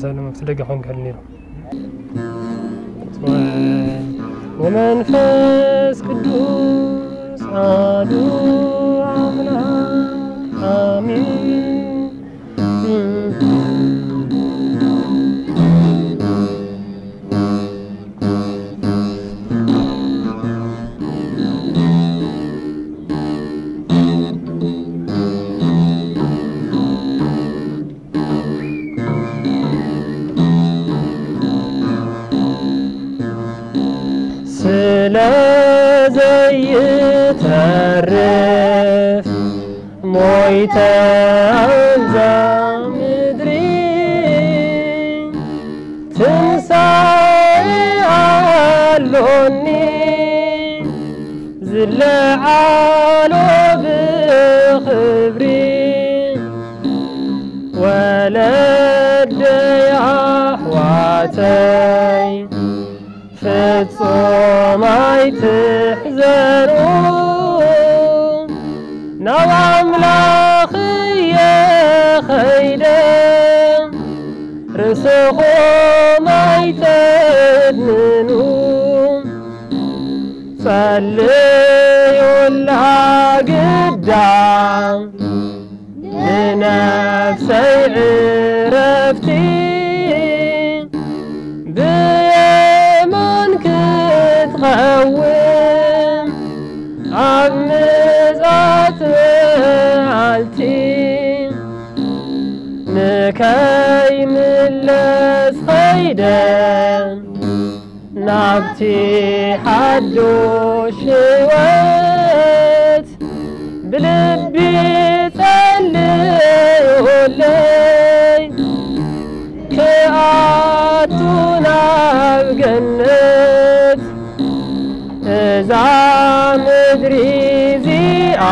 ዘሎ መፍትሒ ደገ ኮይኑ ክህሉ ነይሩ። ወመንፈስ ቅዱስ ኣሐዱ ኣምላኽ ኣሜን። ስለ ዘይተርፍ ሞይተ ኣብዛ ምድሪ፣ ትንሳኤ ኣሎኒ ዝለዓሎ ብኽብሪ። ወለደይ ኣሕዋተይ ፍጹም ኣይትሕዘኑ፣ ናብ ኣምላኽ እየ ኸይደ፣ ርእስኹም ኣይተድንኑ። ጸልዩላ ግዳ ንነፍሰይ ዕረፍቲ፣ ብየማን ክትቐውም ኣብ ምጽኣት መዓልቲ። ንከይምለስ ኸይደ ናብቲ ሓዱሽ ህይወት፣ ብልቢ ጸልዩለይ ክኣቱ ናብ ገነት። እዛ ምድሪ እዚኣ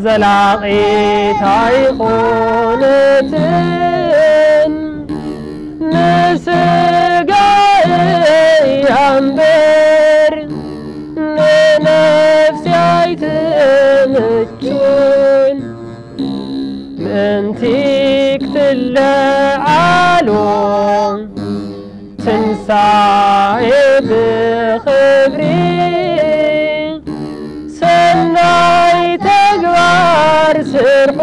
ዘላቒት ኣይኮነትን፣ ንስጋ እያ እምበር ንነፍሲ ኣይትምቹን። ምእንቲ ክትለዓሉ ትንሳኤ ብኽብሪ፣ ሰናይ ተግባር ስርሑ፣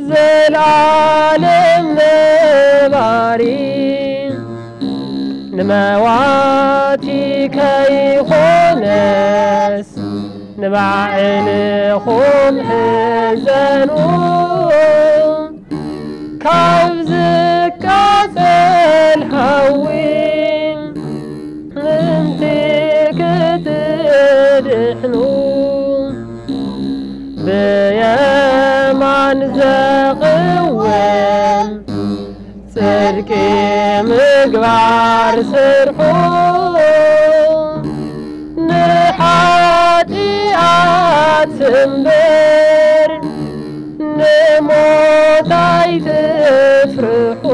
ዘልኣለም ነባሪ። ንመዋቲ ከይኾነስ ንባዕልኹም ሕዘኑ፣ ካብ ዝቃጸል ሓዊ ምእንቲ ክትድሕኑ፣ ብየማን ዘቕውም ጽድቂ ምግባር ስርሑ፣ ንሓጢኣት እምበር ንሞት ኣይትፍርሑ።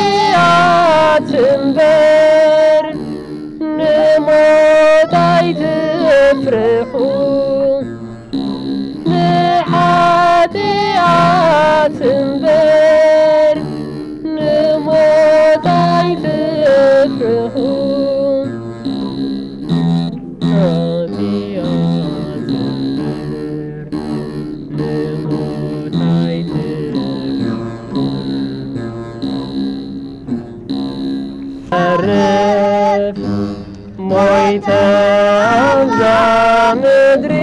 ንሓጢኣት እምበር ንሞት ኣይትፍርሑ። ንሓጢኣት እምበር ንሞት ኣይትፍርሑ። ሓጢኣት እምበር ንሞት ኣይትፍርሑ። ተርፍ ሞይተ ኣብዛ ምድሪ፣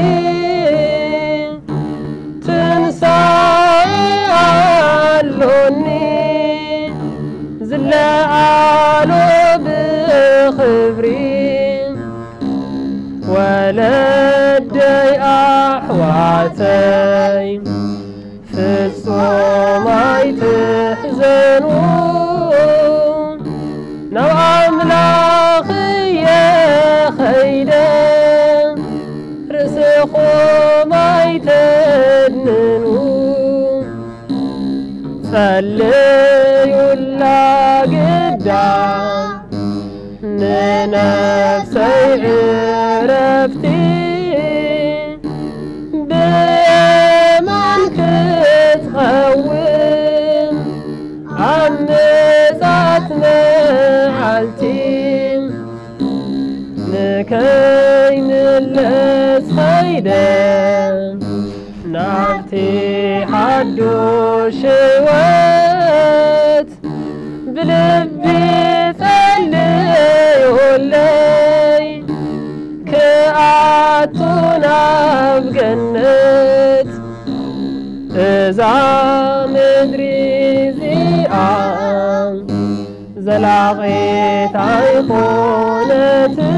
ትንሳኤ ኣሎኒ ዝለዓሎ ብኽብሪ። ወለደይ ኣሕዋተይ ፍጹም ኣይትሕዘኑ፣ ናብ ኣምላኽ እየ ኸይደ፣ ርእስኹም ኣይተድንኑ። ጸልዩላ ግዳ ንነፍሰይ ዕረፍቲ፣ ብየማንኪ ንከይምለስ ኸይደ ናብቲ ሓዱሽ ህይወት፣ ብልቢ ጸልዩለይ ክኣቱ ናብ ገነት። እዛ ምድሪ እዚኣ ዘላቒት ኣይኮነትን።